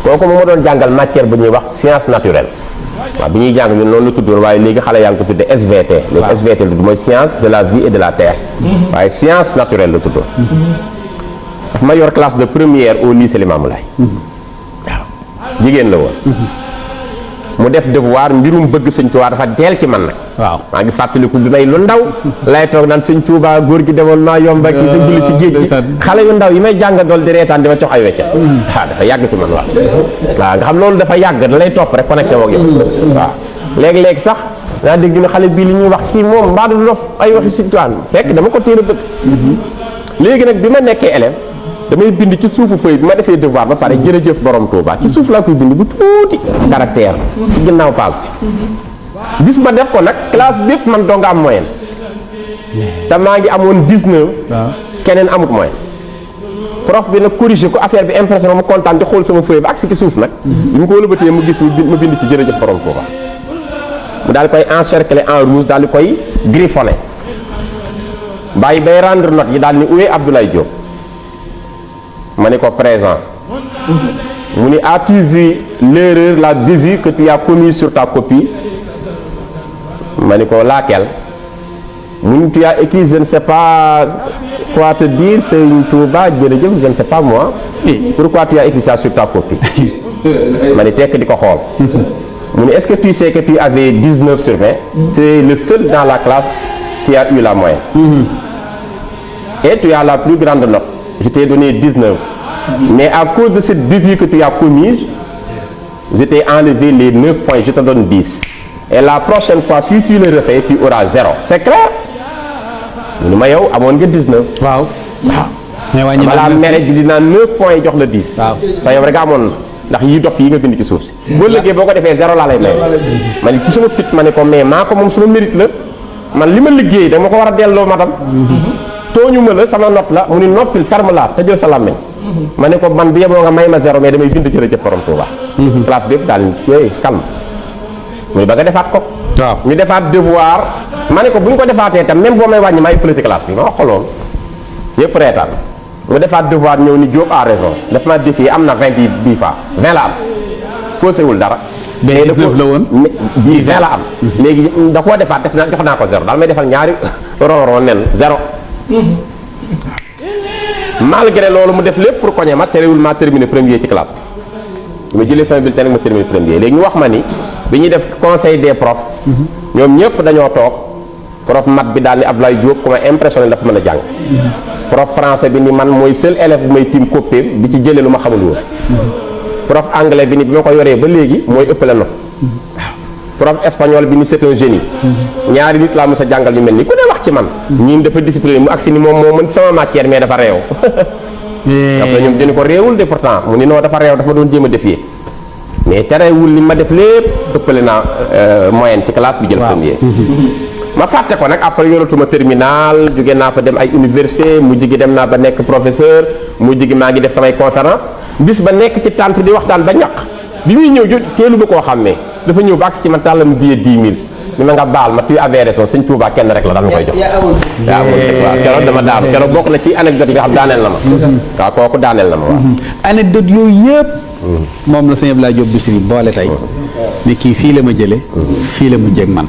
kooku moo ma doon jàngal matière bu ñuy wax science naturelle waaw bi ñuy jàng ñun noonu la tuddoon waaye léegi xale yaa ngi ko tudde SVT léegi SVT la tudd mooy science de la vie et de la terre waaye science naturelle la tuddoon daf ma yor classe de première au lycée Limamoulaye waaw jigéen la woon mu def devoir mbirum bëgg sëñ Tuubaa dafa deel ci man nag waaw maa ngi fàttaliku bi may lu ndaw lay toog naan sëñ Tuubaa góor gi demoon naa yomba ki dëgguli ci géej gi xale yu ndaw yi may jàngandool di reetaan di ma jox ay weccat waaw dafa yàgg ci man waaw nga xam loolu dafa yàgg da lay topp rek connecté woog yow waaw léegi-léegi sax naa dégg na xale bii li ñuy wax kii moom mbaa du dof ay waxi sëñ Tuubaa fekk dama ko téere bëgg léegi nag bi ma nekkee élève damay bind ci suufu feuille bi ma defee devoir ba pare jërëjëf borom Touba ci suuf laa koy bind bu tuuti caractère ci ginnaaw page bi bis ma def ko nag classe bépp man doo nga am moyenne te maa ngi amoon 19 keneen amut moyenne prof bi nag corrigé ko affaire bi impression mu kontaan di xool sama feuille bi ak si ci suuf nag li mu ko wëlbatee mu gis ma bind ci jërëjëf borom Touba mu daal di koy encercler en rouge daal di koy griffonné bàyyi bay rendre note yi daal ni où est Abdoulaye Diop ma ne ko présent mu ni as-tu vu l'erreur la bévue que tu as commise sur ta copie ma ne ko laquelle mu ni tu as écrit je ne sais pas quoi te dire Sëñ Touba jërëjëf je ne sais pas moi pourquoi tu as écrit ça sur ta copie ma ni tekk di ko xool mu ni est-ce que tu sais que tu avais 19 sur 20 tu es le seul dans la classe qui a eu la moyenne et tu as la plus grande note. Je t'ai donné 19. Mais à cause de cette bévue que tu as commise, je t'ai enlevé les 9 points, je te donne 10. Et la prochaine fois, si tu le refais, tu auras 0. C'est clair? Nous m'avons amoon 19. Waaw. Mais wala mere di dina 9 points jox la 10. Waaw. Te yow rek amoon ndax yi dof yi nga bind ci suuf si. Boo liggéey boo ko defee 0 laa lay may. Man ci sama fit ma ne ko mais maa ko moom sama mérite la. Man li ma liggéey dama ko war a delloo madam. tooñu ma la sama note la mu ni noppil ferme la te jël sa làmmiñ ma ne ko man bi yeboo nga may ma 0 mais damay bind jërëjëf borom Touba classe bi yëpp daal yooyu calme muy ba nga defaat ko waaw ñu defaat devoir ma ne ko bu ñu ko defaatee tam même boo may wàññi may ëppale ci classe bi ma wax ko loolu yëpp reetaan mu defaat devoir ñëw ni Diop a raison daf ma défier am na 20 bii fa 20 la am faussewul dara mais 19 la woon bii 20 la am léegi da koo defaat def naa jox naa ko 0 daal may defal ñaari ron nen 0 malgré loolu mu def lépp pour koñe ma terewul ma terminé premier ci classe bi ma jëlee sama bulletin rek ma terminé premier léegi ñu wax ma ni bi ñuy def conseil des profs ñoom ñëpp dañoo toog prof mat bi daal ni Abdoulaye Diop ku ma impressionné dafa mën a jàng prof français bi ni man mooy seul élève bu may tiim coppeem di ci jëlee lu ma xamul woon prof anglais bi ni bi ma ko yoree ba léegi mooy ëppale na prof espagnol bi ni c'est un génie ñaari nit laa mos a jàngal ñu mel ni ku ne wax ci man ñiin dafa discipliné mu agsi ni moom moo mën sama matière mais dafa réew après ñoom dañu ko réewul de pourtant mu ni non dafa réew dafa doon jéem a défier mais terewul li ma def lépp ëppale naa moyenne ci classe bi jël premier ma fàtte ko nag après yoratuma terminal jóge naa fa dem ay université mujj gi dem naa ba nekk professeur mujj gi maa ngi def samay conférence bis ba nekk ci tànt di waxtaan ba ñaq bi muy ñëw teelu ba koo xàmmee dafa ñëw ba agsi ci man tàllal mu billet 10 000 ni ma nga baal ma tu avais raison sëñ Touba kenn rek la daal ma koy jox yaa amoon waaw keroog dama daanu keroog bokk na ci anecdote yi nga xam daaneel na ma waaw kooku daaneel na ma waaw anecdote yooyu yëpp moom la sëñ Abdoulaye Diop Bichri boole tey ne kii fii la ma jële fii la mu jëg man